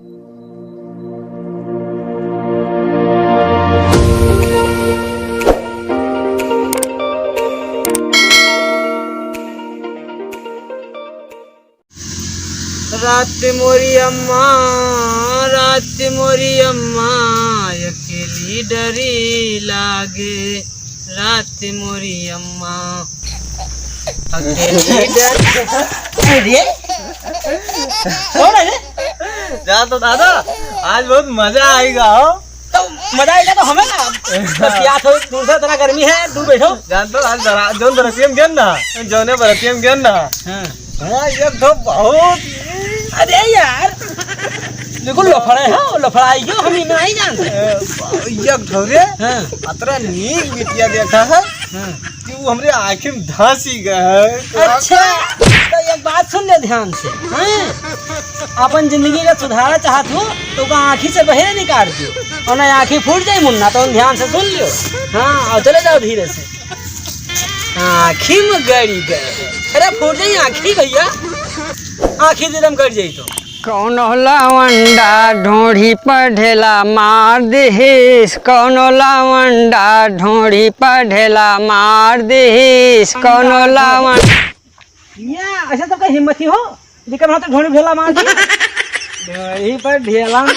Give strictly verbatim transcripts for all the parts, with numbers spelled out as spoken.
रात मोरी अम्मा, रात मोरी अम्मा, अकेली डरी लागे। रात मोरी अम्मा, अकेली डरी। अरे, कौन है रे? जा तो दादा, आज बहुत मजा आएगा हो। तो मजा आएगा तो हमें ना। तो क्या थो, दूर से इतना गर्मी है, दूर बैठो। जान तो आज बरा-, जौन बरतियन गन ना, जौने बरतियन गन ना। हाँ। हाँ, ये तो बहुत। अरे यार, बिल्कुल लफड़ा है, हाँ, लफड़ा है, यो हम इमे नहीं जानते। ए, ये ठौरे, हाँ। अतरा नीक बिटिया देखा है। हाँ। कि वो हमरे आँखी में धंसी गए है। अच्छा, तो एक बात सुन ले ध्यान से, हैं? अपन जिंदगी का सुधारा चाहत हो, तो ओका आँखी से बहरे निकाल दियो, और ना आँखी फूट जाई मुन्ना, तो ध्यान से सुन लियो। हाँ, और चले जाओ धीरे से। आँखी में गड़ी गए। अरे फूट जाई आँखी भैया, आँखी एकदम गड़ जाई तो। कौनो लवंडा ढोढ़ी पर ढेला मार दिहिस, कौनो लवंडा ढोढ़ी पर ढेला मार दिहिस, कौनो लवन- या, ऐसा तो कहीं हिम्मत ही हो, जेकर हाथ ढोढ़ी ढेला मार दी। ढोढ़ी पर ढेला मार।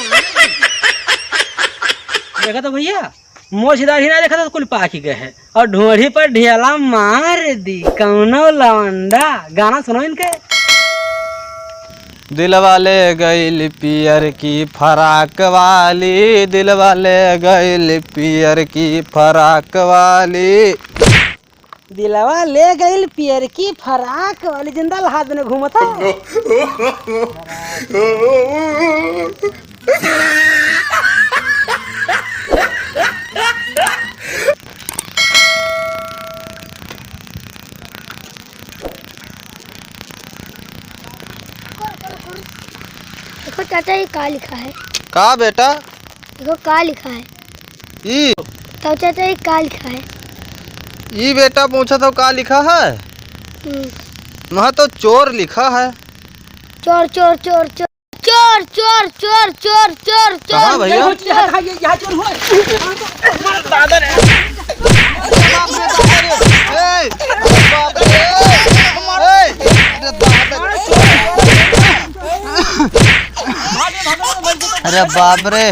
देखा तो भैया, मोछदार ही ना देखा तो कुल पाकी गए हैं। और ढोढ़ी पर ढेला मार दी, कौनो लवंडा। गाना सुनो इनके। दिलवा ले गइल पियर की फराक वाली, दिलवा ले गइल पियर की फराक वाली। दिलवा ले गइल पियर की फराक वाली, जिंदा लहाद में घूमत हो। देखो चाचा, ये का लिखा है? का बेटा? देखो का लिखा है। ई? तो चाचा, ये का लिखा है? ई बेटा पूछा तो का लिखा है? हम्म। वहाँ तो चोर लिखा है। चोर, चोर, चोर, चोर। चोर, चोर, चोर, चोर, चोर, चोर, कहाँ भैया? चोर, चोर। यहाँ, यहाँ, यहाँ चोर हुआ है। दादा रे। ए, बाप रे। ए, अरे दादा रे। अरे बाप रे।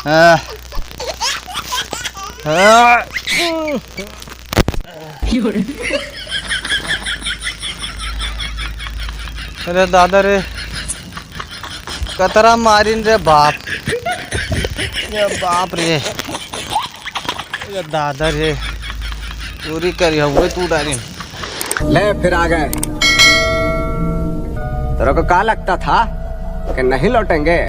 हाँ। हाँ। अरे दादा रे, कतरा मारिन रे बाप। अरे बाप रे, अरे दादा रे, चोरी करी हुए तू डारिन। ले फिर आ गए। तेरे को क्या लगता था कि नहीं लौटेंगे?